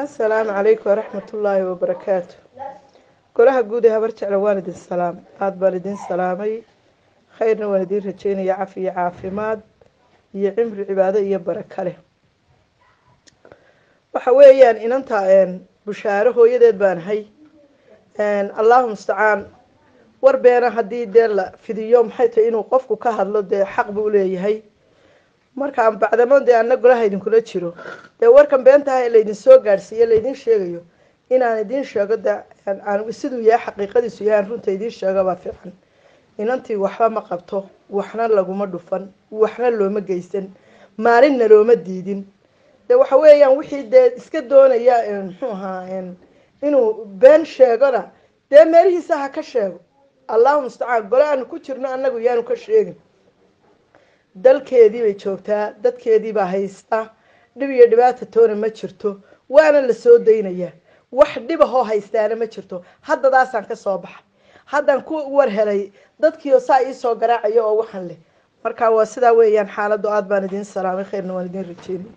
Asalaamu calaykum waraxmatullaahi wabarakaatu. Golaha guud ee Habar Jecla, waan idin salaamay, aada baan idin salaamay. Khayrna waan idin rajeynaya, cafi iyo caafimaad iyo cimri cibaado iyo baraka leh. Waxa weeyaan inanta Bushaaro hooyadeed baan ahay. Allahu mustacaan. War beena haddii dee la fidiyo, maxay tahay inuu qofku ka hadlo? Dee xaq buu leeyahay. Markaan bacdamo dee anna golaha idinkula jiro, dee warkan beentaha ee laydin soo gaadhsiiye, laydin sheegayo, inaan idiin sheego de aan siduu yahay, xaqiiqadiisu yahay, aan runta idiin sheego baa fiican. Inantii waxba ma qabto, waxna laguma dhufan, waxna looma geysan, maalinna looma diidin. De waxa weeyaan wixii dee iska doonaya, muxuu ahaa, inuu been sheegona, dee meelihiisa ha ka sheego. Allahu mustacaan. Gole aanu ku jirno annagu yaanu ka sheegin. Dalkeedii bay joogtaa, dadkeedii baa haysta, dhib iyo dhibaata toona ma jirto, waana la soo daynayaa. Wax dhibahoo haystaana ma jirto. Haddadaasaan ka soo baxay, haddaan ku war helay dadkiioo saa iisoo garaacaya oo waxan leh. Marka waa sidaa weeyaan xaaladdu. Aada baan idiin salaamay, khayrna waan idiin rajeynay.